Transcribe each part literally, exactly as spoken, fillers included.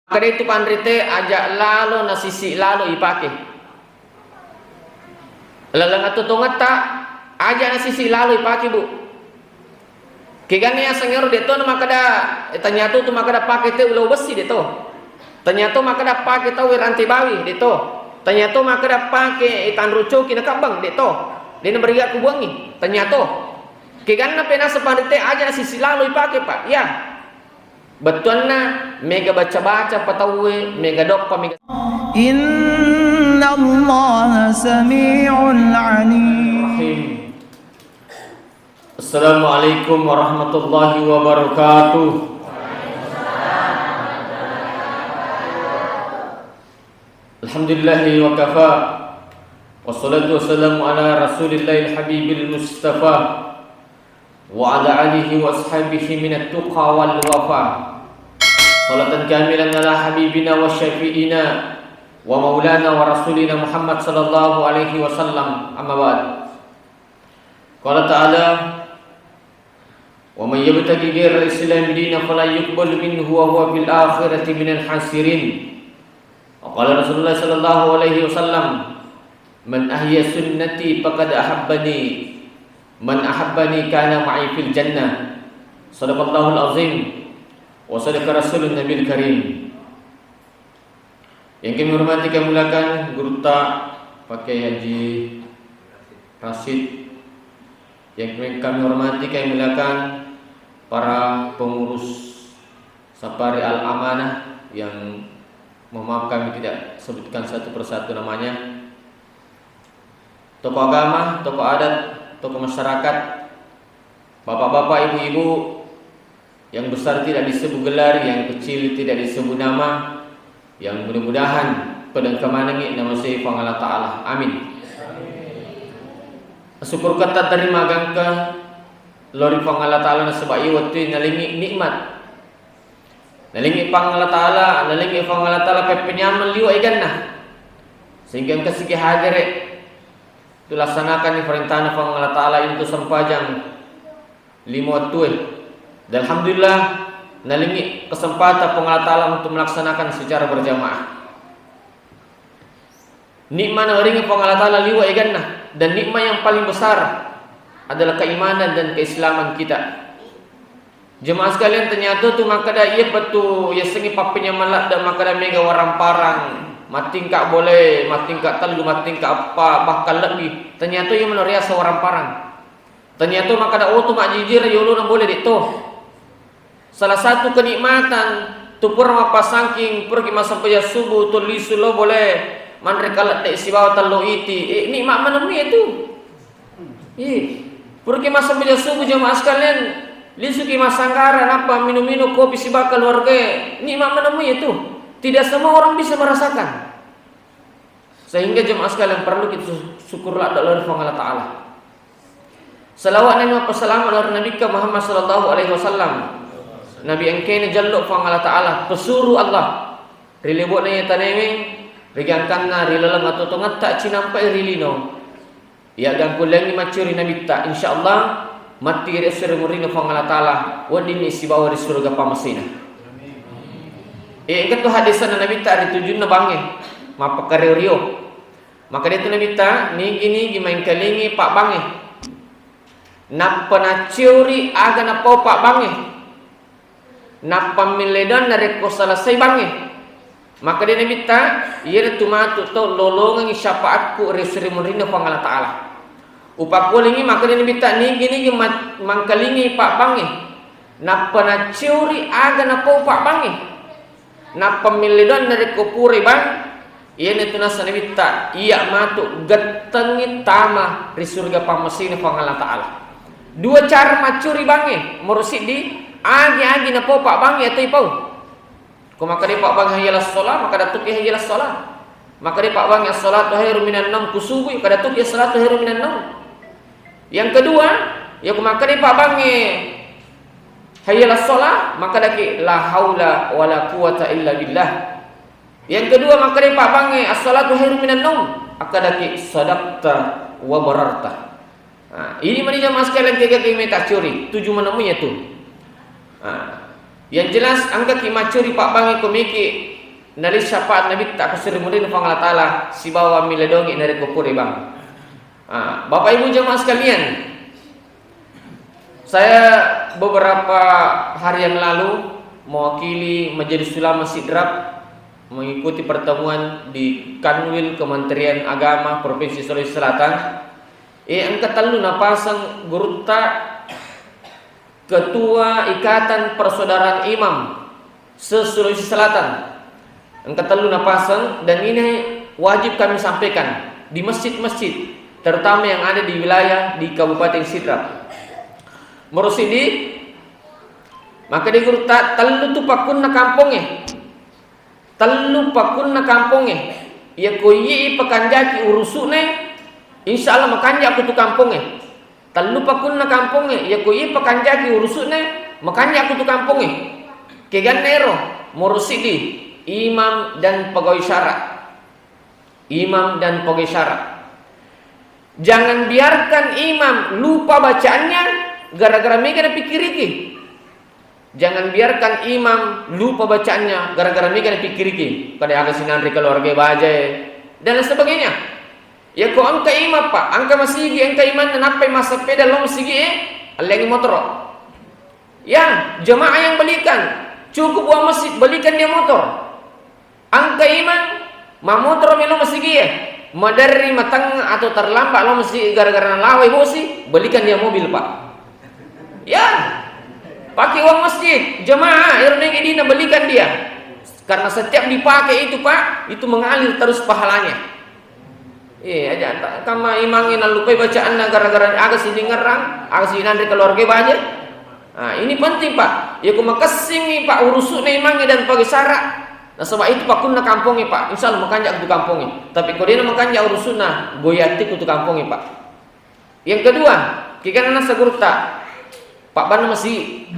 Makkeda itu panrite, aja lalo nasisi lalo ipake. Laleng atuo-tuongetta, aja nasisi lalo ipake, Bu. Keganna yaseng ero, de to na makkeda, eh, tania to tu makkeda pake te ulau bessi, de to. Tania to makkeda pake tau rante bawi, de to. Tania to makkeda pake, eh, tanru coki na kabbang, de to. De na beriga kubuangi, tania to. Keganna penasa panrite, aja nasisi lalo ipake, Pak. Ya. Bettuanna, mega baca-baca pa tauwe, mega doppa, mega. Innallaha sami'un alim. Rahim. Assalamualaikum warahmatullahi wabarakatuh. Alhamdulillahi wa kafa. Wassalatu wassalamu ala Rasulillahil Habibil Mustafa wa ala alihi wa ashabihi minat tuqa wal wafa. Salatan kamilan ala habibina wa syafi'ina wa maulana wa rasulina Muhammad sallallahu alaihi wasallam. Amma ba'd. Qala ta'ala, "Wa man yabtaghi ghairal Islami dinan falan yuqbala minhu wa huwa fil akhirati minal khasirin." Wa qala Rasulullah sallallahu alaihi wasallam, "Man ahya sunnati faqad ahabbani, man ahabbani kana ma'i fil jannah." Sadaqallahul azim wa sadaqa rasulun nabil karim. Yang kami hormati, kami muliakan gurutta, Pak Kiai Haji Rasid. Yang kami hormati, kami muliakan para pengurus Safari Al Amanah yang, mohon maaf, kami tidak sebutkan satu persatu namanya. Tokoh agama, tokoh adat, tokoh masyarakat, bapak-bapak, ibu-ibu, yang besar tidak disebut gelar, yang kecil tidak disebut nama, yang mudah-mudahan pedengka manengngi namasei Puang Allah Ta'ala. Amin. Syukur kata terima gangka lori Puang Allah Ta'ala nasaba iya wettu nalengngi nikmat. Nalengngi Puang Allah Ta'ala, nalengngi Puang Allah Ta'ala peppenyameng liwa eganna. Sehingga engka siki hajere tu laksanakan perintahna Puang Allah Ta'ala, itu sempajang lima wattue. Dan alhamdulillah, nalengngi kesempatan Puang Allah Ta'ala untuk melaksanakan secara berjamaah. Nikmat nawerengngi Puang Allah Ta'ala liwa eganna, dan nikmat yang paling besar adalah keimanan dan keislaman kita. Jemaah sekalian, ternyata tu makkeda iya pettu yasengnge pappenyameng ladde, makkeda mega waramparang, mattingka bole, mattingka tellu, mattingka eppa, bahkan lebbi. Ternyata iya melo riaseng waramparang. Tania to makkeda, "Oh, tu majjijir yolona bole," de to. Salah satu kenikmatan tu pura mappasangking, puraki massempajang subuh, tu lisu lo bole manre kaledde sibawa tello iti. Eh, nikmat maneng mi itu. Ih, puraki massempajang subuh, jamaah sekalian, lisuki massanggara, nappa minum-minum kopi sibawa keluarga. Nikmat maneng mi itu. Tidak semua orang bisa merasakan. Sehingga jemaah sekalian, perlu kita su-, syukur ladde lao ri Puang Allah Ta'ala. Salawat nani mappasalama lao ri Nabikka Muhammad sallallahu alaihi wasallam. Nabi engkae najello Puang Allah Ta'ala, pesuru Allah. Ri lebo'na iya tanaewe, ri gangkanna, ri laleng atuo-tuongetta cinampai ri lino. Iya gangkulengngi macciori Nabitta, insyaallah matti ri esso ri murinna Puang Allah Ta'ala, weddinni sibawa ri suruga pamasena. Eh, engka tu hadisna Nabitta ri tujunna bangnge, mappakario-rio. Makkeda tu Nabitta, nigi-nigi maengkalingi pabbangnge. Nappa nacciori aga napau pabbangnge. Nappa milledang narekko selesai bangnge. Makkeda Nabitta, iyanatu matu to lolongengngi syafaatku ri esso ri murinna Puang Allah Ta'ala. Upakkulingi, makkeda Nabitta, nigi-nigi ma-, mangkalingi pabbangnge. Nappa nacciori aga napau pabbangnge. Nappa milledang narekko purai bang, iyanatu nasa Nabitta, iya matu gettengngi tama ri surga pammasena Puang Allah Ta'ala. Dua cara macciori bangnge, moro siddi, agi-agi napau pabbangnge atau ipau. Ko makkeda pabbangnge hayya alas shalah, makkeda tuki hayya alas shalah. Makkeda pabbangnge as-shalatu khairum minan naum, kusubui, makkeda tuki as-shalatu khairum minan naum. Yang kedua, ya ko makkeda pabbangnge hayya alas shalah, makkedaki la haula wala quwwata illa billah. Yang kedua, makkeda pabbangnge as-shalatu khairum minan naum, makkedaki sadaqta wa bararta. Nah, ini mani jamaah sekalian, kega ki meta curi, tuju maneng iya tu. Nah, yang jelas engkaki maccuri pabbangnge ko meki nalai syafaat Nabitta ko sirri munrinna Puang Allah Ta'ala sibawa milledongi narekko pura bang. Ah, Bapak Ibu jamaah sekalian, saya beberapa hari yang lalu mewakili Majelis Ulama Sidrap mengikuti pertemuan di Kanwil Kementerian Agama Provinsi Sulawesi Selatan. Eh, engka tellu napaseng gurutta Ketua Ikatan Persaudaraan Imam se-Sulawesi Selatan. Engka tellu napaseng, dan ini wajib kami sampaikan di masjid-masjid, terutama yang ada di wilayah di Kabupaten Sidrap. Murosidi, maka di gurutta tellu tu pakkunna kampongnge. Tellu pakkunna kampongnge. Iya ko iye ipakanjaki urusu'na, insya Allah makanja' ko tu kampongnge. Tellu pakkunna kampongnge, iya ko iye pakanjaki urusu'na, makanja' ko tu kampongnge. Keganna ero, murosidi, imam dan pegawai syara. Imam dan pegawai syara. Jangan biarkan imam lupa bacaannya gara-gara mega napikkiriki. Jangan biarkan imam lupa bacaannya gara-gara mega napikkiriki. Kada aga sinanre keluarga bajae dan lain sebagainya. Ya ko engka imam, Pak, engka masigi, engka imanna nappai massepeda lao masigi e, allengi motoro. Ya, jemaah yang belikan, cukup uang masjid, belikan dia motor. Engka imang, mammotoro mi lao masigi e, maderri matengnga atau terlambat lao masigi gara-gara nalawai bosi, belikan dia mobil, Pak. Ya, pakai uang masjid, jemaah, ero mega dina belikan dia. Karena setiap dipakai itu, Pak, itu mengalir terus pahalanya. Iya, aja tak kama imangnge nallupai bacaanna gara-gara aga sidingerrang, aga sinanre keluarga baja. Nah, ini penting, Pak. Ya, ku makessingi, Pak, urusu'na imangnge dan pegawai syara. Nasaba itu pakkunna kampongnge, Pak. Insya Allah makanja' tu kampongnge. Tapi ko dena makanja' urusu'na, goyang tu kampongnge, Pak. Yang kedua, kigana nasa gurutta, Pak, banna masigi.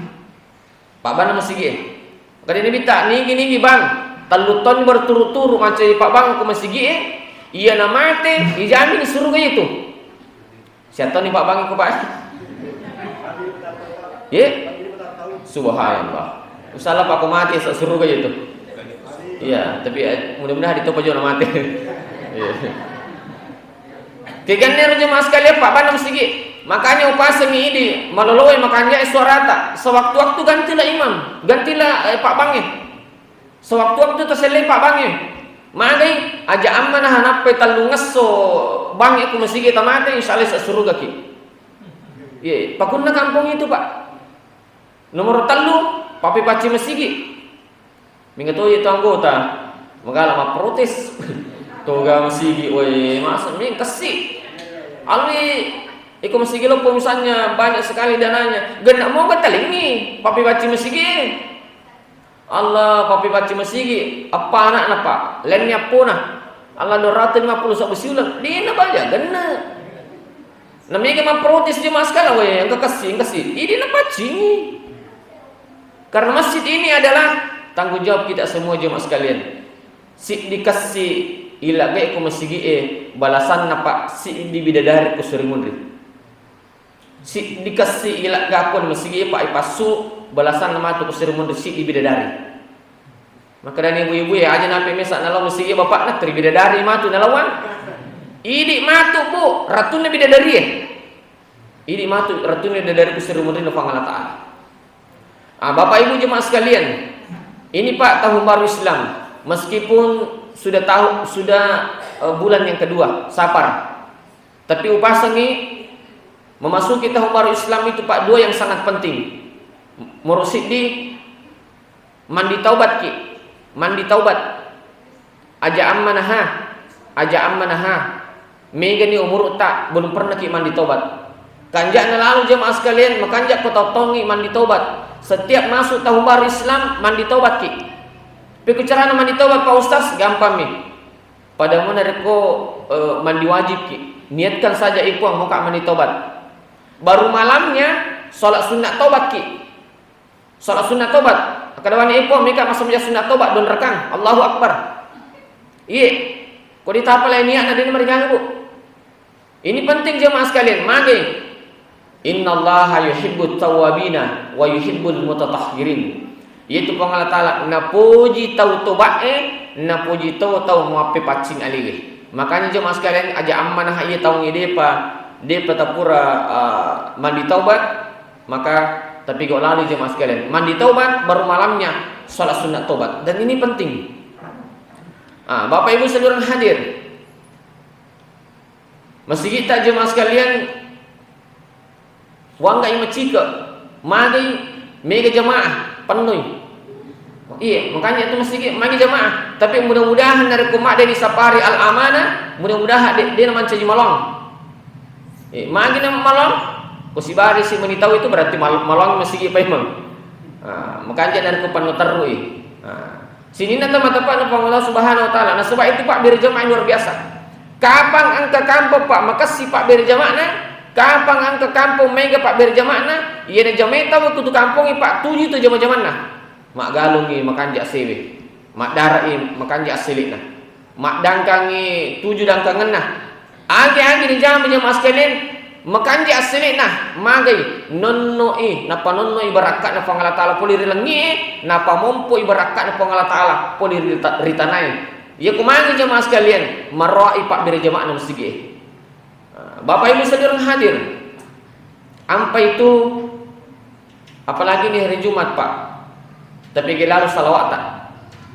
Pabbanna masigi'e. Makkedani Nabitta, "Nigi-nigi bang, tellu taung berturut-turut mancaji pabbang ko masigi'e, iya namate, ijamin suruga itu." Siattoni pabbang ko, Pak? Ye? Subhanallah. Usala, Pak, ko mate sa suruga itu. Iya, tapi, eh, mudah-mudahan ditopa jolo mate. Iya. Kegannero jemaah sekalian, pabbanna masigi. Makanya upasengi idi, maloloe makanja suarata. Sewaktu-waktu gantilah imam, gantilah, eh, pabbangnge. Sewaktu-waktu tasellei pabbangnge. Magai, aja ammana hanappai tellungesso bangnge ku masigi tamate, insya Allah surugaki. Iya, pakunna kampung itu, Pak. Nomor tellu, pappepaccing masigi. Mingga to itu anggota, magala mapprotes. Toga masigi, woi, masa mingkessi. Alwi, iko masigi loppo misalnya banyak sekali dananya. Genna moga talingi, pappepaccing masigi. Allah, pappepaccing masigi, appa anakna, Pak? Lenni appona. Allah, dua ratus lima puluh sabbu siuleng. Dina baja, genna. Namega mapprotes jemaah sekalian, woi, engka kessi, engka kessi. Idi napaccingi. Karena masjid ini adalah tanggung jawab kita semua jemaah sekalian. Siddi kessi ilagga ko masigi'e, balasanna, Pak, siddi bidadari ko suri munri. Siddi kessi ilagga ko masigi'e, Pak, ipassu, balasanna matu ko suri munri siddi bidadari. Makkedani ibu-ibu, ya, aja nampe mesa nalao masigi bapakna, teri bidadari matu nalawang. Idi matu, Bu, ratunna bidadari, eh. Idi matu ratunna bidadari ku sirri munrinna Puang Allah Ta'ala. Ah, Bapak Ibu jemaah sekalian, ini, Pak, tahun baru Islam. Meskipun sudah tahu, sudah, eh, bulan yang kedua, Safar. Tapi upasengi memasuki tahun baru Islam itu, Pak, dua yang sangat penting. Muruk siddi, mandi taubat ki, mandi taubat. Aja ammanaha, aja ammanaha. Megani umurta, belum pernah ki mandi taubat. Kanja'na lalu jemaah sekalian, makanja ko tau tongi mandi taubat. Setiap masuk tahun baru Islam, mandi taubat ki. Pekku carana mandi taubat, Pak Ustaz? Gampang mi. Pada muna rekko, eh, mandi wajib ki. Niatkan saja, "Ipuang, moka mandi taubat." Baru malamnya, sholat sunat taubat ki. Sholat sunat taubat. Kada wani, "Ipuang, mika massempajang sunat taubat, don rekang." Allahu Akbar. Iye. Ko ditapalai niatna, dena mariganggu. Ini penting jemaah sekalian, mage. "Innallaha yuhibbut tawwabina wa yuhibbul mutatahhirin." Yaitu Puang Allah Ta'ala napoji tau toba'e, Napoji to tau muappepaccing aliwe. Makanya jemaah sekalian, aja ammana iya taung depa, depa tapura, eh, mandi taubat, maka tapi kok lalu jemaah sekalian. Mandi taubat baru malamnya sholat sunat taubat. Dan ini penting. Ah, Bapak Ibu seluruh hadir. Masigitta jemaah sekalian, wanggai macike, magai mega jamaah, pennui. Iya, makanya itu masigi magi jamaah. Tapi mudah-mudahan narekko maddeni sapari al-amanah, mudah-mudahan de, de mancaji malong. Eh, magi na malong, ko sibari si meni tau itu berarti mal, malong masigi paimeng. Ah, makanya narekko pennu terrui. Ah. Sininna tau mateppe'na Puang Allah Subhanahu wa Ta'ala. Nasaba itu, Pak, berjamaah luar biasa. Kapang engka kampong, Pak, makessi, Pak, berjamaahna. Kapang engka kampong mega, Pak, berjamaahna. Iyana jamaah tau kutu kampongnge, Pak, tuju tu jama-jamanna. Maggalungngi makanja sewe. Maddare'i makanja assele'na. Maddangkangngi tuju dangkangenna. Agi-agi rijama jamaah sekalian, makanja assele'na, magai, nonnoi, nappa nonnoi barakka'na Puang Allah Ta'ala pole ri langie, nappa mompoi barakka'na Puang Allah Ta'ala pole ri ta, ri tanae. Iya ko magi jamaah sekalian, maroa'i pabbere jama'na masigie. Bapak Ibu saudara hadir, ampai tu Apalagi ini hari Jumat, Pak. Tapi gelalu salawata.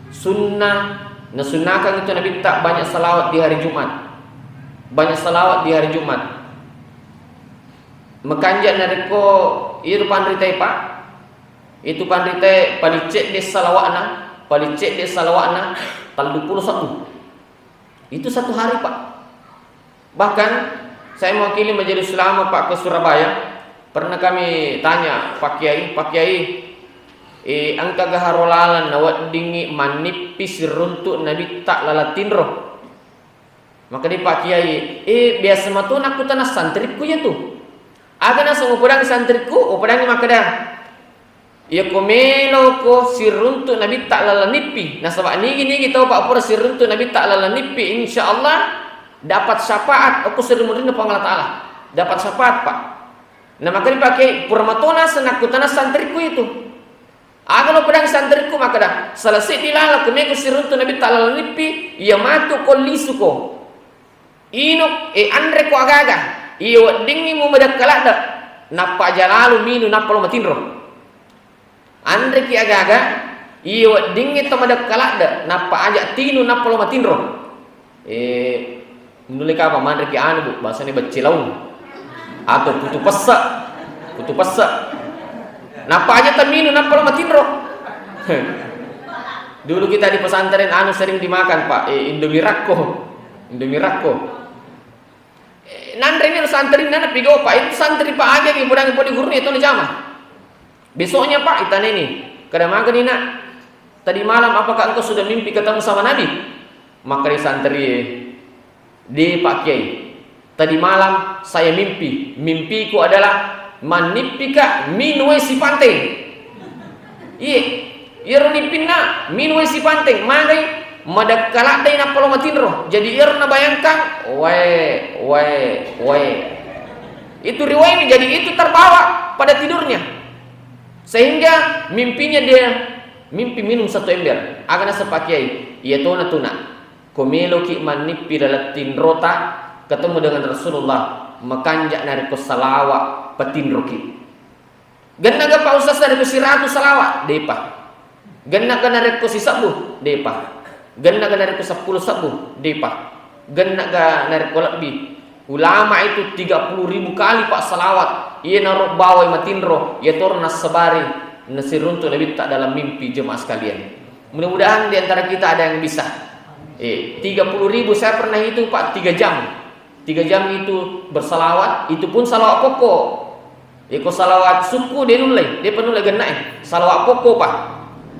Sunnah, nasunnahkan itu Nabitta banyak salawat di hari Jumat. Banyak salawat di hari Jumat. Makanja narekko itu panritae, Pak. Itu panritae paling cedde salawatna, paling cedde salawatna tellu puluh satu. Itu satu hari, Pak. Bahkan, saya mewakili Majelis Ulama, Pak, ke Surabaya. Pernah kami tanya, "Pak Kiai, Pak Kiai, eh, engka gaharo laleng naweddingi mannippi siruntuk Nabitta laleng tinro?" Makkeda Pak Kiai, "Eh, biasa mato nakkutana santrikku iya tu. Aga naseng upodangi santrikku, upodangi makkeda, iyako meloko siruntu Nabitta laleng nippi, nasaba nigi-nigi tau pappura siruntu Nabitta laleng nippi, insya Allah dapat syafaat okko siruntu Puang Allah Ta'ala. Dapat syafaat, Pak." Nah, makanya Pak Kiai, pura matona senakku tanah santriku itu. Aga lo pedang santriku, makkeda, salah seddi laleng ko meko siruntu Nabitta laleng nippi, iya matu ko lisu ko. Inuk, eh, anre ko agaga, iya weddingngi mu madakka ladde, nappa aja lalu minu nappa lo matinro. Anreki agaga, iya weddingngi to madakka ladde, nappa aja tinu nappa lo matinro. Eh, nulle kapa manreki anu, Bu, bahasanya beccilaung atau putu pesse. Putu pesse. Nappa aja teminu nappa lo matinro. Dulu kita di pesantren anu sering dimakan, Pak, eh, Indomie Rakko. Indomie Rakko. Eh, nanreni ro santrinna, napigo, Pak, itu santri, Pak, aja ki budang podi gurune to jama. Besoknya, Pak, itaneni, kada magani, Nak? Tadi malam apakah engkau sudah mimpi ketemu sama Nabi? Makkeda santri, de, Pak Kiai. Tadi malam saya mimpi. Mimpiku adalah mannippika minue sipanteng. Iye, iyaro nippinna minue sipanteng, magai madakka laddai nappa lo matinro. Jadi iyaro nabayangkan, wae, wae, wae. Itu riwayatnya, jadi itu terbawa pada tidurnya. Sehingga mimpinya dia mimpi minum satu ember. Aga naseng Pak Kiai, iya tona tuna. Ko meloki mannippi laleng tinrota ketemu dengan Rasulullah, makanja narekko salawa patinroki. Gennaga Pak Ustaz narekko siratu salawa? Depa. Gennaga narekko sisebbu? Depa. Gennaga narekko seppulo sebbu? Depa. Gennaga narekko lebbi? Ulama itu tiga puluh ribu kali, Pak, salawat. Iyanaro bawai matinro, iyatoro nassabari nasiruntu Nabitta dalam mimpi, jemaah sekalian. Mudah-mudahan di antara kita ada yang bisa. Eh, tiga puluh ribu saya pernah hitung, Pak, tiga jam. Tiga jam itu bersalawat, itu pun salawat pokok. Iko salawat sukku de nulle, depa nulle gennae. Salawat pokok, Pak.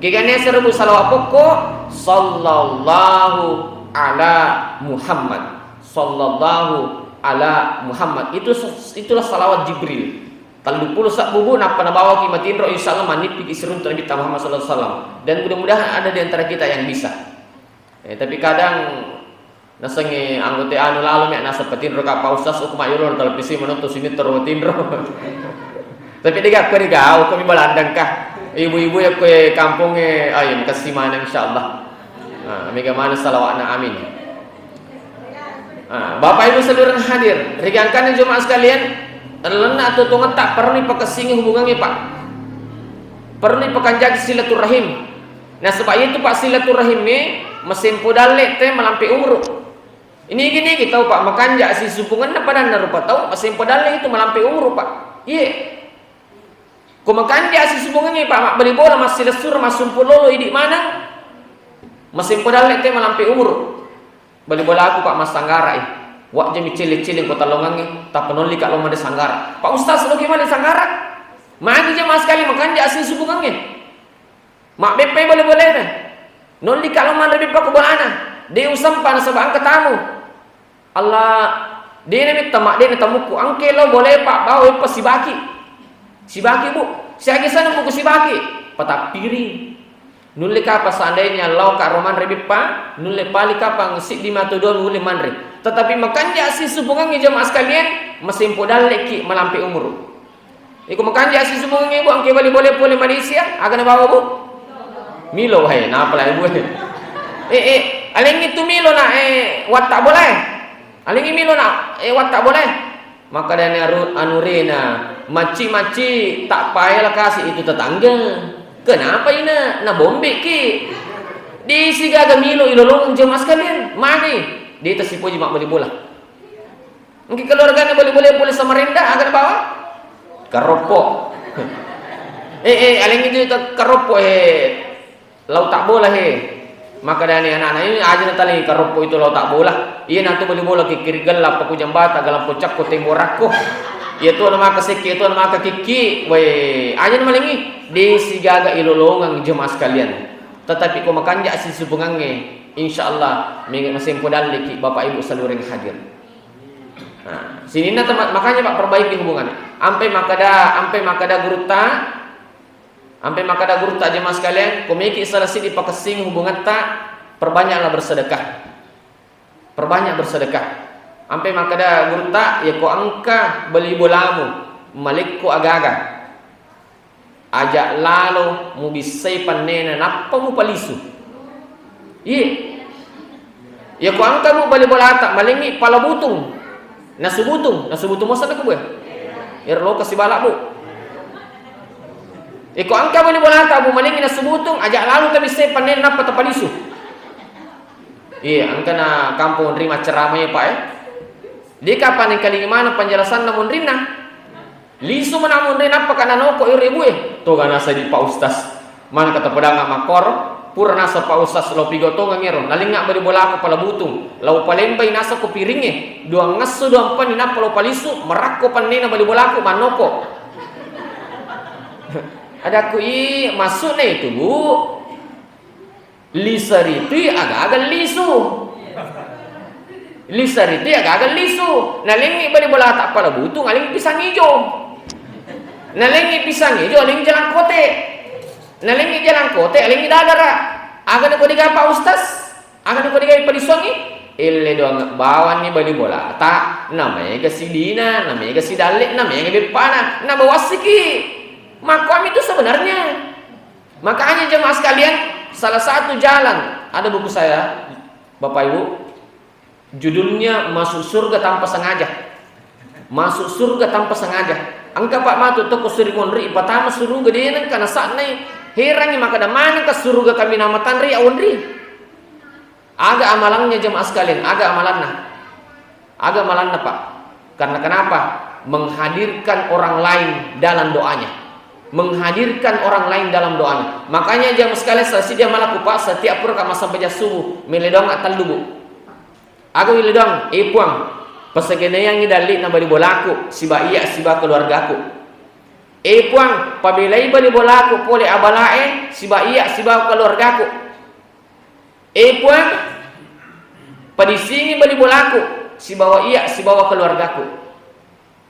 Kegane serebu salawat pokok, sallallahu ala Muhammad. Sallallahu ala Muhammad. Itu, itulah salawat Jibril. Tellu puluh sebbu, Bu, nappa nabawaki matinro, insya Allah manippiki siruntu Nabitta Muhammad sallallahu alaihi wasallam. Dan mudah-mudahan ada di antara kita yang bisa. Eh, tapi kadang nasengnge anggota anu lalo mi, naseng patinro ka Pak Ustaz, uku mayyolo televisi menonton sini terus matinro. Tapi dega ko digau, ko mi balandang ka. Ibu-ibu ya ko kampongnge, ayo makasih maneng, insya Allah. Ah, mega maneng salawatna, amin. Ah, Bapak Ibu saudara hadir, rigangkanna jemaah sekalian, lalenna atuo-tuongetta perlu dipakessingi hubungangnge, Pak. Perlu dipakanjaki silaturahim. Nasaba iyatu, Pak, silaturahim e masempo dalle te malampe umuru. Ini gini kita, Pak, makanja sisubungenna padanna rupa tau, masempo dalle itu malampe umuru, Pak. Iye. Ko makanja sisubungengnge, Pak, mabbali bola, massilessureng, massumpu lolo, idi maneng, masempo dalle te malampe umuru. Bali bolaku, Pak, massanggara i. Wajjami celle-celle ko tallongangnge, tappa nollika lo manre sanggara. Pak Ustaz, loki manre sanggara? Magi jamaah sekalian, makanja sisubungengnge. Mabbeppai bole-bolena. Nollika lo manre beppa ko bolana. De usempa nasaba engka tamu. Allah, dena metta mak, dena tamukku. Engke lo bole, Pak, bawa beppa sibaki. Sibaki, Bu. Siagi sana buku sibaki. Patappiring. Nulle kapang seandainya lao ka ro manre beppa, nulle pali kapang siddi mato dua nulle manre. Tetapi makanja sisubungengnge jamaah sekalian, masempo dalleki malampe umuru. Iko makanja sisubungengnge, Bu, engke bali bole pole Malaysia, aga nabawa, Bu? Milo, hai, napa lai, Bu? Eh, eh, alengngi tu milo na, eh, watta bola, eh. Alengngi milo na, eh, watta bola, eh. Makkedani aru-, anurena, "Macci-macci, tak payahlah kasih itu tetangga. Kenapa ina? Na bombeki. Di sigaga milo ilolong jemaah sekalian. Magi? Di tasipoji mabbali bola." Engki keluargana bali bola pole Samarinda, aga nabawa? Karoppo. Eh, eh, alengngi tu karoppo, eh. Lau tak bola, he. Makkedani anana, "Ini aja natalengi karoppo itu lau tak bola. Iya natu bali bola kikkiri gella, paku jambata, galampo cakko, temborakko. Iya tu namaka sekki, iya tu namaka kikki. Weh, aja namalengi." Di sigaga ilolongang jemaah sekalian. Tetapi ko makanja sisubungengnge, insyaallah mega masempo dalleki Bapak Ibu salureng hadir. Nah, sininna tema-, makanya, Pak, perbaiki hubungan. Ampe makkeda, ampe makkeda gurutta, ampe makkeda gurutta jemaah sekalian, ko meki salah siddi pakessing hubungetta, perbanyaklah bersedekah. Perbanyak bersedekah. Ampe makkeda gurutta, yako engka bali bolamu, malekko agaga. Aja lalo mubissai pannena nappa mupalisu. Iye. Yako engka, Bu, bali bolata, malengngi pala butung. Nasu butung, nasu butung mosa ko, Bu. Ero loka sibala, Bu. Yako engka bali bolata, Bu, malengngi nasu butung, aja lalo tabissai pannena nappa tapalisu. Iya, engkana kampong ri maccarama e, Pak, e. Deka panengkalingi maneng penjelasanna monrinna. Lisu mena monri nappa kana noko iro ibu e. Toga nasa di Pak Ustaz. Maneng kata pedanga makkoro, pura nasa Pak Ustaz lo pigotongang ero. Nalinga bali bolaku pala butung. Lau palembai nasa ko piringnge. Duang ngesso duang pani nappa lo palisu, marakko pannena bali bolaku mannoko. Adakku i masuk na itu, Bu. Lisaritui agaga lisu. Lisaritui agaga lisu. Nalengngi bali bolata pala butung, alengngi pisang ijo. Nalengngi pisang ijo, alengngi jalangkote. Nalengngi jalangkote, alengngi dadara. Aga nako diga Pak Ustaz? Aga nako diga palisuangngi? Ille doang bawanni bali bolata, namega sidina, namega sidalle, namega beppana, nabawassiki. Makkuami itu sebenarnya. Makanya jemaah sekalian, salah satu jalan, ada buku saya, Bapak Ibu, judulnya Masuk Surga Tanpa Sengaja. Masuk Surga Tanpa Sengaja. Engka, Pak, matu toko suri monri, ipatama suruga, de nengka nasa'nai, herangi, makkeda, "Manengka suruga kami namatanri, aonri?" Aga amalannya jemaah sekalian, aga amalanna? Aga amalanna, Pak? Karena kenapa? Menghadirkan orang lain dalam doanya. Menghadirkan orang lain dalam doanya. Makanya jemaah sekalian, sasidi amalaku, Pak, setiap pura ka massempajang subuh, mele doang tellu, Bu. Aga wile doang, "Eh, Puang, pasegenaiangi dalle'na bali bolaku, siba iya, siba keluargaku. Eh, Puang, pabelai bali bolaku pole abalae, siba iya, siba keluargaku. Eh, Puang, padisingi bali bolaku, sibawa iya, sibawa keluargaku."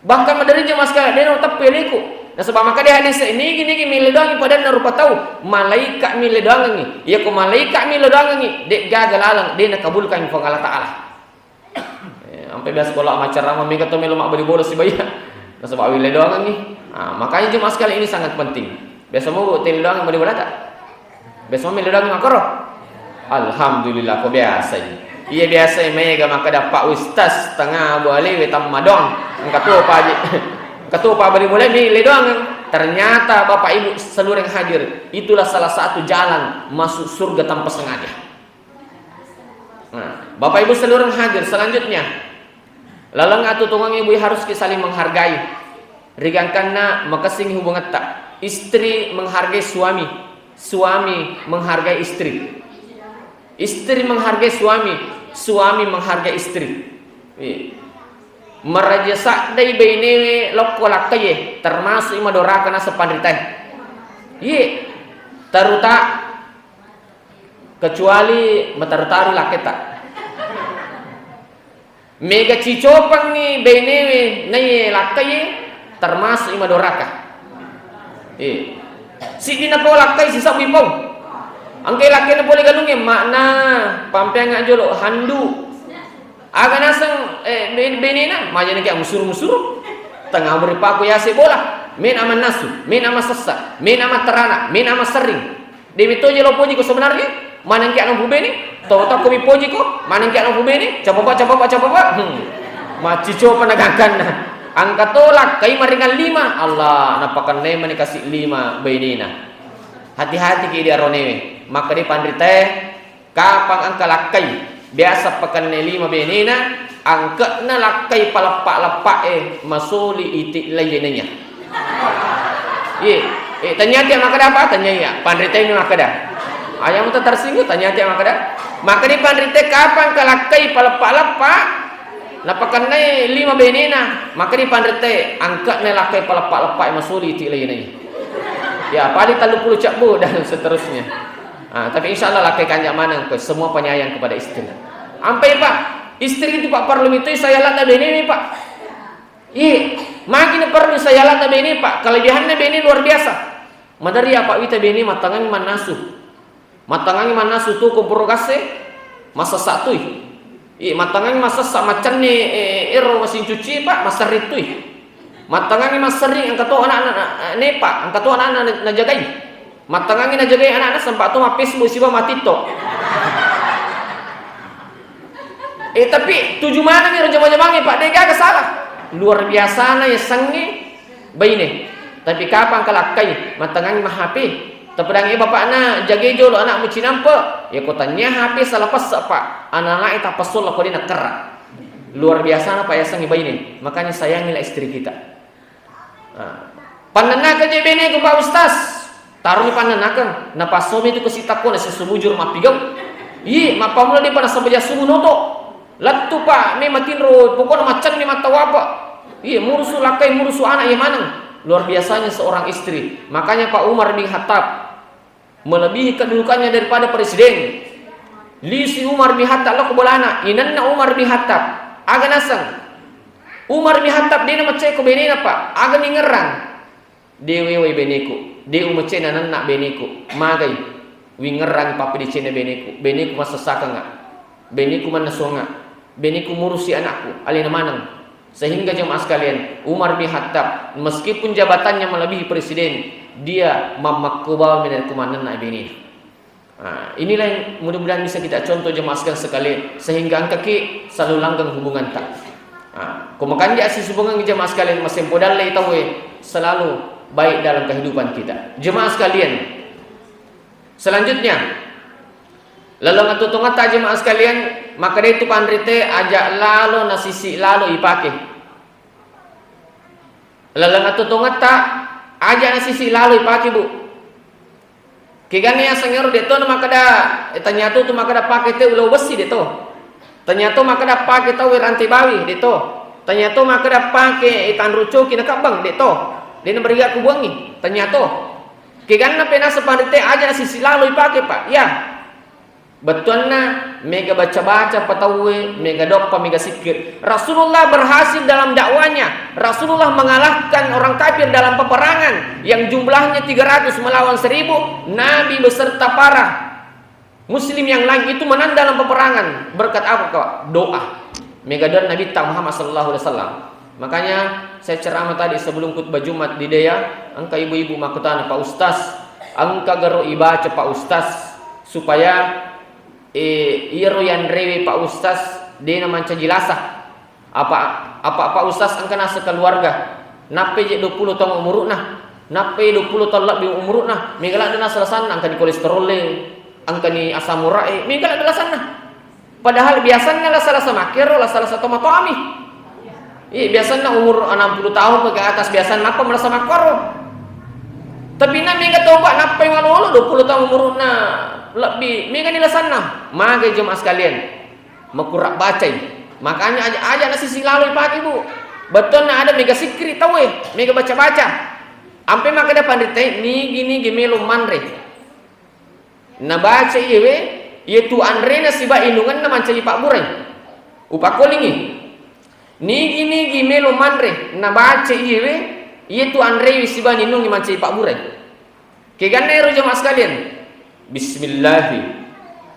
Bahkan maderri jemaah sekalian, de nateppe leku. Nasaba makkeda hadis, "Nigi-nigi mille doangi padanna rupa tau, malaika mille doangengi. Iyako malaika mille doangengi, de gaga laleng, de nakabulkan Puang Allah Ta'ala." Eh, ampe biasa ko lao maccarama, mega to melo mabbali bola siba iya. Nasaba wille doangengi. Ah, makanya jemaah sekalian, ini sangat penting. Biasa mo tele doang bali bolata? Biasa mo mille doangi makkoro? Alhamdulillah, ko biasai. Iya, biasai mega makkeda, "Pak Ustaz, tengnga abu alewe tamma doang. Engka to Pak Haji, engka to Pak Bali mulai mi le doang." Ternyata Bapak Ibu seluruh yang hadir, itulah salah satu jalan masuk surga tanpa sengaja. Nah, Bapak Ibu seluruh yang hadir, selanjutnya, laleng atuo tongeng ibu harus ki saling menghargai. Rigangkanna makessing hubungetta. Istri menghargai suami, suami menghargai istri. Istri menghargai suami, suami menghargai istri. Iya. Maraja saddai bainewe lokko lakkaie, termasuk i madoraka naseng panritae. Iya. Taruta, kecuali mataru-taru lakketa. Mega cicopangngi bainewe naiye lakkaie, termasuk i madoraka. Eh. Siddi napau lakkai, sisabbi pau. Engkai lakkaina pole galungnge, makna pampeang jolo handu. Aga naseng, eh, be-, benena, majani kayak musuru-musuru. Tengah muri paku yase bola. Main ama nasu, main ama sessa, main ama terana, main ama sering. Dewi toje lo poji ko sebenarnya, maneng kia nompu bene, tau tau ko mi poji ko, maneng kia nompu bene, capapa, capapa, capapa. Hmm. Macicopa nagakanna. Angka tolak, kai maringan lima. Allah, napakennai mani kasih lima bainena. Hati-hati ki di aronewe. Maka di panritae, kapang angka lakkai. Biasa pakenne lima benena, angke'na lakkai paleppa-leppa e, masoli iti laiye naiya. Iye, eh, tanya tia makkeda apa? Tanya iya. Panrite ini makkeda. Ayam tu tersinggung, tanya tia makkeda. Maka di panrite kapang ke lakkai paleppa-leppa, napakennai lima benena, maka di panrite angke'na lakkai paleppa-leppa e, masoli iti laiye naiya. Ya, paling tellu puluh cebbu dan seterusnya. Ah, tapi insya Allah lakkai kanja maneng ko semua penyayang kepada istri. Ampai, Pak, istri itu, Pak, perlu mitoi sayalata benemi, Pak. Iya, magi na perlu sayalata bene, Pak. Kelebihannya bene luar biasa. Madari apa wita bene matangangi mannasu. Matangangi mannasu tu komporo gasse, masessa tui. Iya, matangangi masessa macenne, eh, ero mesin cuci, Pak, maserri tui. Matangangi maserri, engka to anak-anak, eh, ne, Pak, engka to anak-anak najagai. Mattengngangi najagai anakna, sempa to ma Facebook sibawa ma TikTok. Eh, tapi tuju manengngi ro jama-jamangnge, Pak, de gaga salah. Luar biasana yasengnge baine. Tapi kapang kalakkai, mattengngangi ma H P. Tapedangngi bapakna, jagai jolo anakmu cinampe. Ya ko tania H P salah pesse, Pak. Anak-anak e tapassola ko de nakkerra. Luar biasana, Pak, yasengnge baine. Makanya sayangilah istri kita. Ah. Pannennakeng je beneku, Pak Ustaz. Taroni pannennakeng. Napassomi tu kesi takko na sesumujur mappigau. Iye, mappammula depa nasabajang subuh noto. Lettu, Pak, me matinro, pokokna maccenni mattawapa. Iye, murusu lakkai, murusu anak, iye maneng. Luar biasanya seorang istri. Makanya Pak Umar bin Khattab melebihi kedudukannya daripada presiden. Lisi Umar bin Khattab lao ko bolana, inenna Umar bin Khattab. Aga naseng? Umar bin Khattab de namacai ko benena, Pak. Aga ningerrang? De wewai beneku, de umacai nanenna beneku. Magai? Wingerrang pappedecenna beneku. Beneku massessakengnga. Beneku mannasuangnga. Beneku murusi anakku, alena maneng. Sehingga jemaah sekalian, Umar bin Khattab, meskipun jabatannya melebihi presiden, dia mammakko bawang menari kumanenna benena. Ah, inilah yang mudah-mudahan bisa kita contoh jemaah sekalian, sekalian, sehingga engkaki selalu langgeng hubunganta. Ah, ko makanja asisubungeng jemaah sekalian, masempo dalle tauwe selalu baik dalam kehidupan kita. Jemaah sekalian, selanjutnya, laleng atuo tongetta jemaah sekalian, makkeda itu panrite aja lalo nasisi lalo ipake. Laleng atuo tongetta aja nasisi lalo ipake, Bu. Keganna yaseng ero de to na makkeda, eh, tania to tu makkeda pake te ulau bessi de to. Tania to makkeda pake tau rantai bawi de to. Tania to makkeda pake, eh, tanru coki na kabbang de to. De na beriga kubuangi. Tania to. Keganna penasa panrite aja nasisi lalo ipake, Pak. Ya. Bettuanna mega baca-baca pa tauwe, mega doppa, mega sikkir. Rasulullah berhasil dalam dakwanya. Rasulullah mengalahkan orang kafir dalam peperangan yang jumlahnya tiga ratus melawan seribu. Nabi beserta para muslim yang lain itu menang dalam peperangan. Berkat apa, Kak? Doa. Mega doa Nabitta Muhammad sallallahu alaihi wasallam. Makanya saya ceramah tadi sebelum khutbah Jumat di Dea, engka ibu-ibu makkutana, "Pak Ustaz, engka garo ibaca Pak Ustaz supaya Eh, iyaro yanrewe Pak Ustaz, de' namancaji lasa. Apa, apa Pak Ustaz engka naseng keluarga, nappai je' duappulo taung umuru'na, nappai duappulo taung lebbi umuru'na, mega ladde' nasa lasanna, engkani kolesterol e, engkani asam urat e, mega ladde' lasanna. Padahal biasanna lasa-lasa makkero, lasa-lasa tomatoami. Iya, biasanna umur enam puluh tahun ke atas, biasanna nappa malasa makkoro. Tapi na mega toba nappai malolo duappulo taung umuru'na lebbi, megani lasanna. Magai jemaah sekalian, makurang bacai. Makanya aja, aja nasisi lalo ipake, Bu. Bettuanna ada mega sikkiri tauwe, mega baca-baca. Ampe makkeda panritae, nigi-nigi melo manre. Nabaca iyewe, iyetu anrena siba inungenna mancaji pabburai. Upakkolingi. Nigi-nigi melo manre, nabaca iyewe, iyetu anrewe siba ninungi mancaji pabburai. Keganna ero jemaah sekalian. Bismillahi.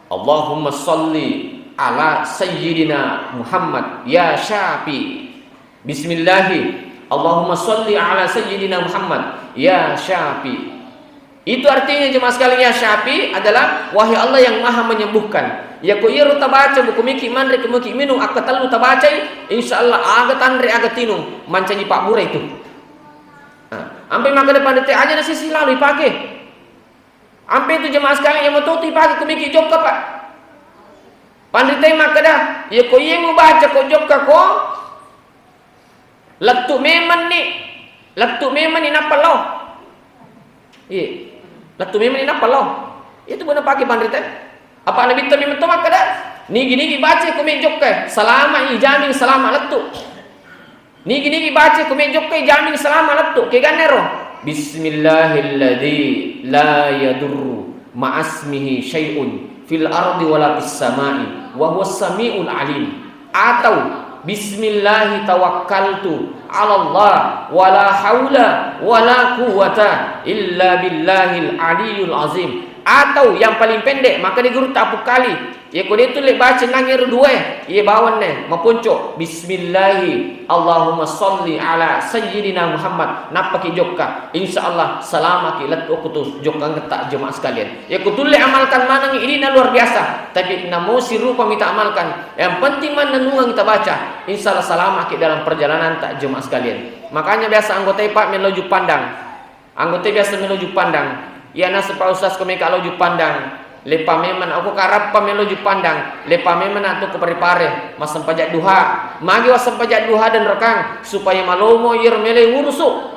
Allahumma salli ala sayyidina Muhammad ya Syafi. Bismillahi. Allahumma salli ala sayyidina Muhammad ya Syafi. Itu artinya jemaah sekalian, ya Syafi adalah wahai Allah yang maha menyembuhkan. Yako iyaro tabaca, buku miki manre, ke miki minung, akka tellu tabacai, insya Allah aga tanre, aga tinung, mancaji pabbura itu. Nah, ampe makkeda panritae aja nasisi lalo ipake. Ampe itu jemaah sekalian, yang matotu ipake kumiki jokka, Pak. Panritae makkeda, yako iye mubaca ko jokka ko, lettu memenni, lettu memenni nappa lao. Iya. Lettu memenni nappa lao. Itu bona pake panritae. Apa Nabitta memeng to makkeda, nigi-nigi baca ko me jokka, salama ijaming salama lettu. Nigi-nigi baca ko me jokka, ijaming salama lettu. Keganna ero. Bismillahilladzi la yadurru ma'asmihi syai'un fil ardi wala fis sama'i wa huwas sami'ul alim. Atau, bismillahi tawakkaltu 'alallah, wala haula wala quwwata illa billahil aliyyil azim. Atau yang paling pendek, makkeda gurutta Apu Kali, yako de' tulle baca nangngero duae, iye bawanne maponco, bismillahi, Allahumma salli ala sayyidina Muhammad, nappaki jokka, insya Allah salamaki lettu okko tu jokkangetta jemaah sekalian. Yako tulle amalkan maneng, ini luar biasa, tapi namosi rupa mita amalkan. Yang penting mannennungeng tabaca, insya Allah salamaki dalam perjalanan ta jemaah sekalian. Makanya biasa anggotai, Pak, melo Juppandang. Anggotai biasa melo Juppandang. Iya naseng Pak Ustaz ko meka lao Juppandang. Leppa memang aku karappa melo Juppandang. Leppa memang tu ko Parepare. Massempajang duha. Magi wassempajang duha dan rekang supaya malomo iyaro melo urusu.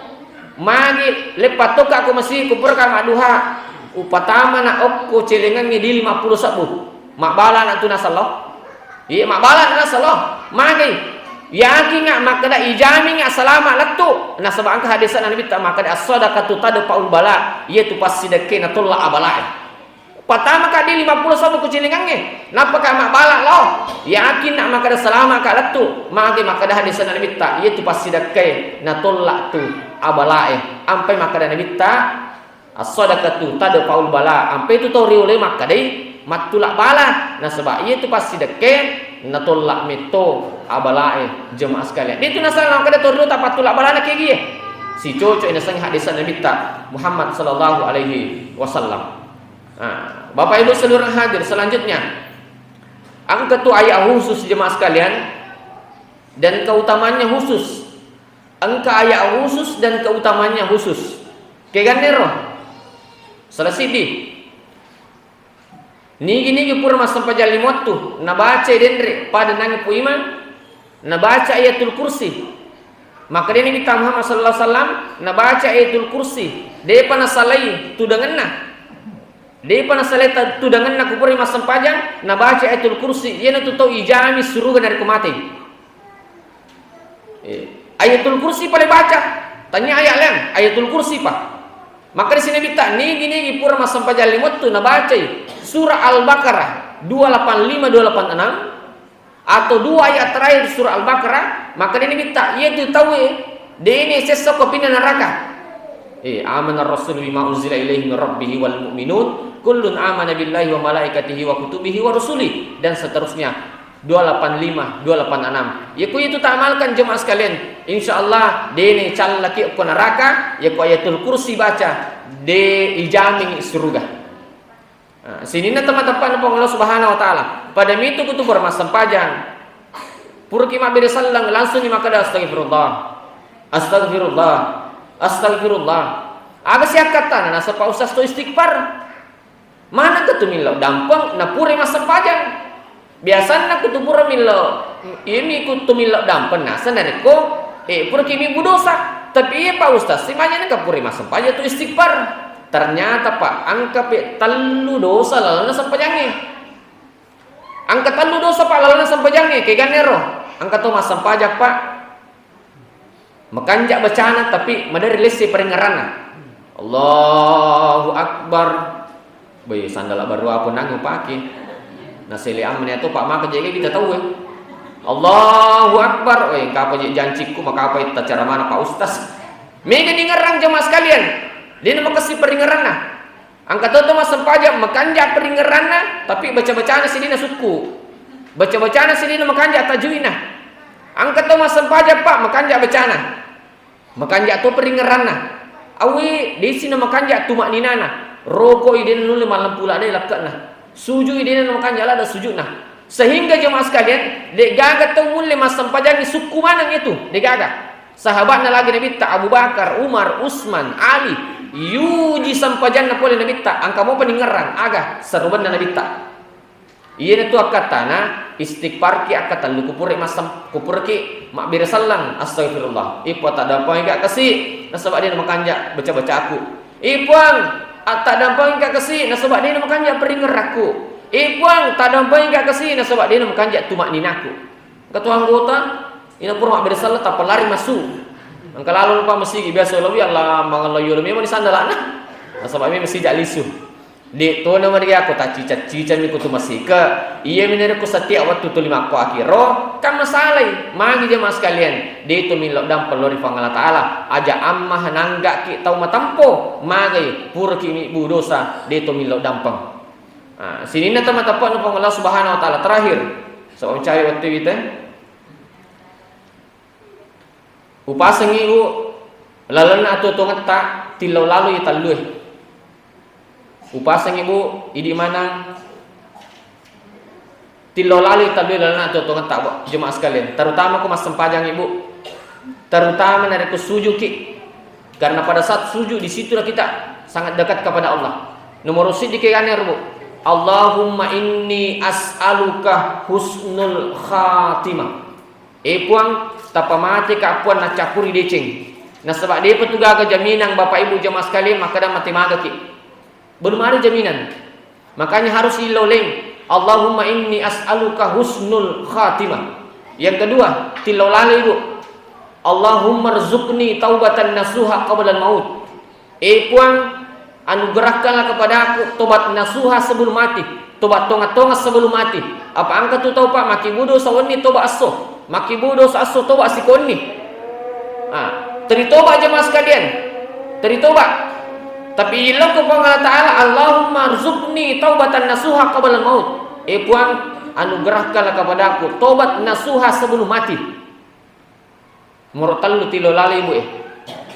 Magi leppa tokka ko masi ko puraka madduha. Upatama na okko celengangnge di lima puluh sebbu. Mabbala na tu nasallo. Iya, mabbala na nasallo. Magi yakinga makkeda ijaminga salama lettu. Nasaba engka hadisna Nabitta makkeda as-sadaqatu tadfa'ul bala. Iya tu passidekke natolla abalae. Patama ka di lima puluh sebbu ko celengangnge. Nappa ka mabbala lao. Yakinna makkeda salama ka lettu. Magi makkeda hadisna Nabitta, iya tu passidekke natolla tu abalae. Ampai makkeda Nabitta, as-sadaqatu tadfa'ul bala. Ampe tu tau riolo makkedai mattula bala. Nasaba iya tu passidekke natolla metto abalae jemaah sekalian. Itu nasaba makkeda tau riolo tapattula balana kegie. Sicoco nasengngi hadisna Nabitta Muhammad sallallahu alaihi wasallam. Nah, Bapak Ibu seluruh hadir, selanjutnya engka tu ayat khusus jemaah sekalian dan keutamaannya khusus. Engka ayat khusus dan keutamaannya khusus. Kegannero? Salah siddi. Nigi-nigi pura massempajang lima wettu, nabaca denre pada nangi puima, nabaca ayatul kursi. Makkedani Nabitta Muhammad sallallahu alaihi wasallam, nabaca ayatul kursi, depa nasalai tudangenna. Depa nasalai ta-, tudangenna ko pura massempajang, nabaca ayatul kursi, iyanatu tau ijami suruga narekko matei. Eh, ayatul kursi pale baca. Tanya ayat lain, ayatul kursi pa. Maka di sini Nabitta, nigi-nigi pura massempajang lima wettu nabacai surah Al-Baqarah dua lapan lima, dua lapan enam, atau dua ayat terakhir surah Al-Baqarah, maka di Nabitta, iya tu tauwe, dene sessa ko pinna neraka. Eh, amana rasul bima unzila ilaihi min rabbihi wal mu'minun, kullun amana billahi wa malaikatihi wa kutubihi wa rusuli, dan seterusnya. Dua lapan lima, dua lapan enam. Yako itu ta amalkan jemaah sekalian, insya Allah dene callaki ko neraka, yako ayatul kursi baca, de ijamin suruga. Nah, sininna tamateppa'na Puang Allah Subhanahu wa Ta'ala. Pada mitu kutu pura massempajang. Puraki mabbere selleng, langsungi makkeda, "Astagfirullah. Astagfirullah. Astagfirullah." Aga siakkattana nasaba Ustaz to istighfar. Maneng ke tu millau dampeng, na pura massempajang. Biasanna kutu pura millau, iyami kutu millau dampeng, nasa narekko, eh, puraki mibbu dosa. Tapi iya Pak Ustaz, simanya nengka pura massempajang tu istighfar. Ternyata Pak, engka pe tellu dosa lalenna sempajangnge. Engka tellu dosa Pak lalenna sempajangnge, keganna ero. Engka to massempajang Pak. Makanja bacana, tapi maderri lesse paringngeranna. Allahu Akbar. Boy, sandala baru apa nang upake. Nasele amne atau Pak maka jaga kita tahu, eh. Allahu Akbar. Oi, kapa je jancikku, makapa tacara mana Pak Ustaz. Mega ningerang jamaah sekalian. Dia makasih paringngeranna. Engka to to massempajang, makanja paringngeranna, tapi baca-bacana sidina sukku. Baca-bacana sidina makanja tajwidna. Engka to massempajang, Pak, makanja bacana. Makanja to paringngeranna. Awi, desi na makanja tumakninana. Rokoi dena nulle mallempu ladde lakke'na. Sujui dena na makanja ladde sujudna. Sehingga jemaah sekalian, de gaga tau mulle massempajangi sukku maneng itu, de gaga. Sahabatna lagi Nabitta, Abu Bakar, Umar, Usman, Ali, yuji sempajanna pole Nabitta, engka mopa ningerang, aga serubenna Nabitta. Iyana tu akkattana, istighfarki akkatellu kupure massem-, kupuraki mabbere selleng, astagfirullah. Ippo taddampengi ka kasi, nasaba de na makanja baca-bacaku. Ipuang, taddampengi ka kasi, nasaba de na makanja paringngerakku. Ipuang, taddampengi ka kasi, nasaba de na makanja tumakninaku. Engka tu anggota, ina pura mabbere selleng tappa lari massu. Engka lalo lupa masigi, biasa lawi Allah mangello yolo memang di sandalana. Nasaba memang sijak lisu. De tona mari aku tacicang-cicang mi kutu masike. Iya mi narekko setiap waktu tuli makko akiro, kan masalai. Magi jemaah sekalian, de to millau dampeng lao ri Puang Allah Taala. Aja amma nanggaki tau matempo, magai puraki mibbu dosa, de to millau dampeng. Ah, sininna tamateppa'na Puang Allah Subhanahu wa Taala. Terakhir, sebab mencari waktu kita. Upasengngi, Bu, lalenna atuo-tuongetta tillau laloi tallue. Upasengngi, Bu, idi maneng tillau laloi tallue lalenna atuo-tuongetta, Bu, jemaah sekalian. Terutama ko massempajang, Ibu. Terutama narekko sujuki. Karena pada saat sujud, di situlah kita sangat dekat kepada Allah. Nomor siddi keganna, Bu. Allahumma inni as'aluka husnul khatimah. Eh Puang, tapamateka Puang naccappuri deceng. Nasaba depa tu gaga jaminang Bapak Ibu jamaah sekalian makkeda mate magaki. Belum ada jaminan. Makanya harus iloleng. Allahumma inni as'aluka husnul khatimah. Yang kedua, tillau laloi, Bu. Allahumma rzuqni taubatan nasuha qablal maut. Eh Puang, anugerahkanlah kepadaku tobat nasuha sebelum mati, tobat tonga-tonga sebelum mati. Apa engka tu tau, Pak, makkibbu dosa wenni tobat esso, makkibbu dosa esso tobat sikonni. Ah, teri tobat jemaah sekalian. Teri tobat. Tapi ilokko Puang Allah Taala, Allahumma rzuqni taubatan nasuha qabla maut. Eh Puang, anugerahkanlah kepadaku tobat nasuha sebelum mati. Nomor tellu tillau laloi, Bu, eh.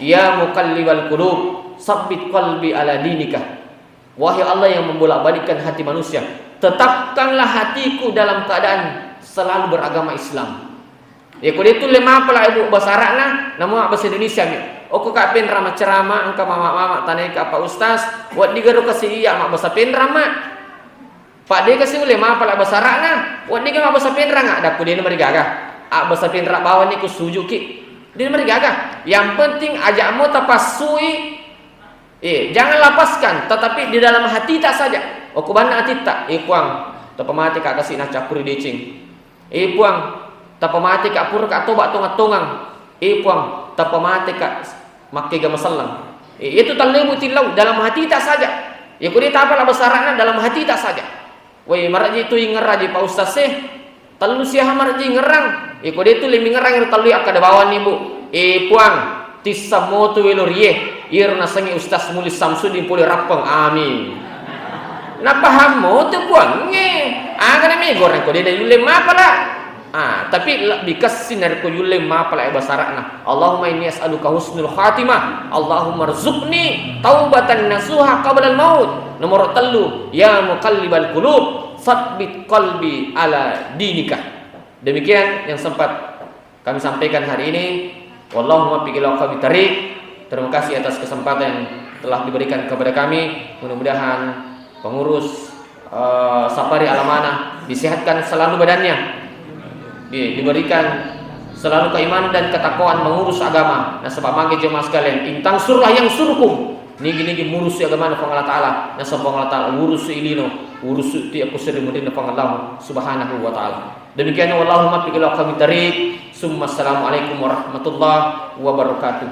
Ya muqallibal qulub, sabbit qalbi ala dinika. Wahai Allah yang membolak-balikkan hati manusia, tetapkanlah hatiku dalam keadaan selalu beragama Islam. Ya, ko de tulle mapala, Ibu, bahasa Arabna, namu bahasa Indonesia mi. Okko ka penra macerama, engka mama-mama tanai ka Pak Ustaz, wedding garo kasi iya mabbahasa penra, Mak. Pak, de kasi ulle mapala bahasa Arabna, wedding mabbahasa penra, Mak. Dakku de namarigaga. Abbahasa penra bawang ni ku sujuki. De namarigaga. Yang penting aja mo tapassui. Eh, jangan lapaskan, tetapi di dalam hati tak saja. Okko banna atitta, eh Puang, tapamate ka kasi naccappuri deceng. Eh Puang, tapamate ka pura ka toba tongang-tongang. Eh Puang, tapamate ka makkega maselleng. Eh, itu tallebu tillau dalam hati tak saja. Ya kudi tapa la besarana dalam hati tak saja. Woi, maraji tu ingerraji Pak Ustaz sih. Tellu siaha maraji ingerrang. Eh, kode tu le mingerrang ero tellu akkada bawanni, Bu. Eh Puang, tissa motu welo rie. Iro nasengi Ustaz Muli Samsudin pole Rappeng. Amin. Napaham motu Puangnge. Aga na megoreng kode dai lulle mapala. Ah, tapi lebbi kessi narekko yulle mapala e basara'na. Allahumma inni as'aluka husnul khatimah. Allahumma rzuqni taubatan nasuha qablal maut. Nomor tellu, ya muqallibal qulub, tsabbit qalbi ala dinika. Demikian yang sempat kami sampaikan hari ini. Wallahu muwaffiq ila aqwamit thariq. Terima kasih atas kesempatan yang telah diberikan kepada kami. Mudah-mudahan pengurus eh, Safari Alamana disehatkan selalu badannya. Di- diberikan selalu keimanan dan ketakwaan mengurus agama. Nasaba magi jemaah sekalian, in tansurullah yansurkum. Nigi-nigi murusi agamana Puang Allah Ta'ala, nasaba Puang Allah Ta'ala urusi ilino, urusi ti aku sering menderita Puang Allah Subhanahu wa Ta'ala. Demikian, wallahu muwaffiq ila aqwamit thariq. Summa assalamualaikum warahmatullahi wabarakatuh.